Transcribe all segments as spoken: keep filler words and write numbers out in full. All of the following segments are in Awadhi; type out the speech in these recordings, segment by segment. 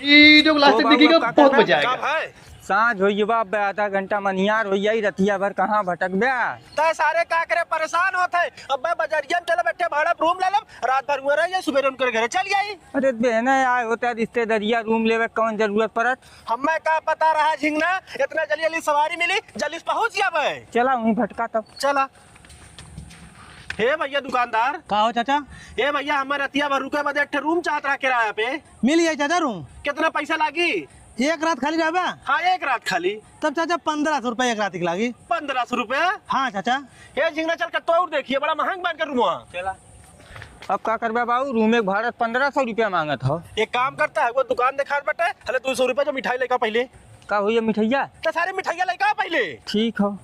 ई जो लास्ट ओ बाबू, दिखेगा, अब का बहुत करबे? मजा आएगा। का भाई? साँझ होइबा, अब्बे आधा घंटा मनियार होइ जाई, रतिया भर कहाँ भटकबे? तै सारे का करे परेशान होत है? अब्बे बजरिया में चला बैठे भाड़ा पे रूम ले लेब, रात भर उहाँ रह जाई, सुबेरे उनकर घरे चल जाई। अरे बहने आए होते रिश्तेदरिया, रूम लेवे कौन जरूरत पड़त? हमें का पता रहा झिंगना, इतना जल्दी जल्दी सवारी मिली, जल्दी से पहुँच जाबे। चला वहीं भटका तब। चला। हे भैया दुकानदार। का हो चाचा? ए भैया, हमें रतिया भर रुके बदे एक ठे रूम चाहत रहा किराया पे। मिल जाई चाचा रूम। कितना पैसा लागी? एक रात खाली रहबे? हाँ, एक रात खाली। तब चाचा पन्द्रह सौ रुपया एक रात के लागी। पन्द्रह सौ रुपया? हाँ चाचा। हे झिंगना, चल कत्तो और देखिए, बड़ा महंग बन के रूम हुआ। चला। अब का करबे बाबू, रूम एक भाड़ा पन्द्रह सौ रुपया मांगत हो। एक काम करता है, वो दुकान देखा बटे, हले दो सौ रुपया जो मिठाई लेकर पहले। का हुई है मिठाइया? तो सारे मिठाइया लेकर पहले। ठीक हो।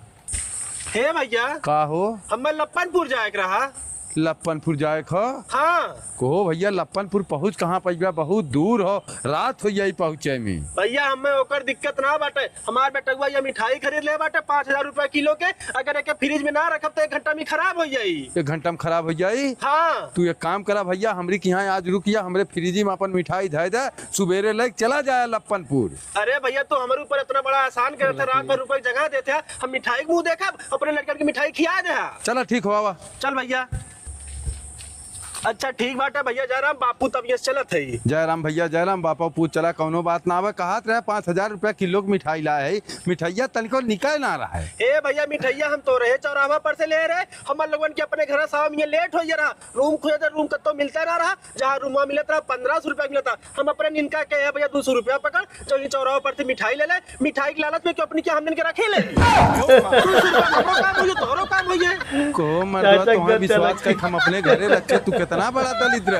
हे भैया। का हो? हमें लप्पनपुर जाए के रहा। लप्पनपुर जाए के हो? हाँ। कहो भैया, लप्पनपुर पहुँच कहाँ पइबा, बहुत दूर हो, रात हो जाई पहुँचे में। भैया, हमें ओकर दिक्कत ना बाटे, हमार बेटउआ ये मिठाई खरीद ले बाटे पाँच हजार रुपया किलो के, अगर एके फ्रिज में ना रखब तो एक घंटा में खराब हो जाई। एक घंटा में खराब हो जाई? हाँ। तू एक काम करा भैया, हमरी के यहाँ आज रुकिया, हमरे फ्रिज में अपन मिठाई धै दे, सुबेरे लेके चला जाए लप्पनपुर। अरे भैया, तू हमरे ऊपर इतना बड़ा एहसान करत है, रात भर रुके के जगह देत है, हम मिठाई के मुँह देखब, अपने लड़कन के मिठाई खिया दे। चला ठीक हो, आवा। चल भैया। अच्छा ठीक बाटे भैया, जयराम बापू तब ये चलत है। जयराम भैया, जयराम बापू, पूछ चला, कौनो बात ना आवे। कहत रहे पाँच हजार रुपया किलो के मिठाई लाए है, मिठाइया तनिको निकल ना रहा है। ए भैया, मिठाइया हम तो रहे चौराहा पर से ले रहे, हमार लोगन के अपने घर साहब ये लेट हो जा रहा, रूम खोजे तो रूम कत्तो मिलता ना रहा, जहाँ रूमवा मिलत रहा पन्द्रह सौ रुपया मिलत रहा। हम अपने इनका कहे, "भैया, दो सौ रुपया पकड़, जो ये चौराहा पर से मिठाई ले ले।" मिठाई के लालच में क्यों अपनी क्या हमने के रखे ले? दो सौ रुपया हमरो काम होइए, तोहरो काम होइए। को मर्दवा, चाचा तोहरा गलत विश्वास चला। करके हम अपने घरे रखे, तू कितना बड़ा दलिद्र है।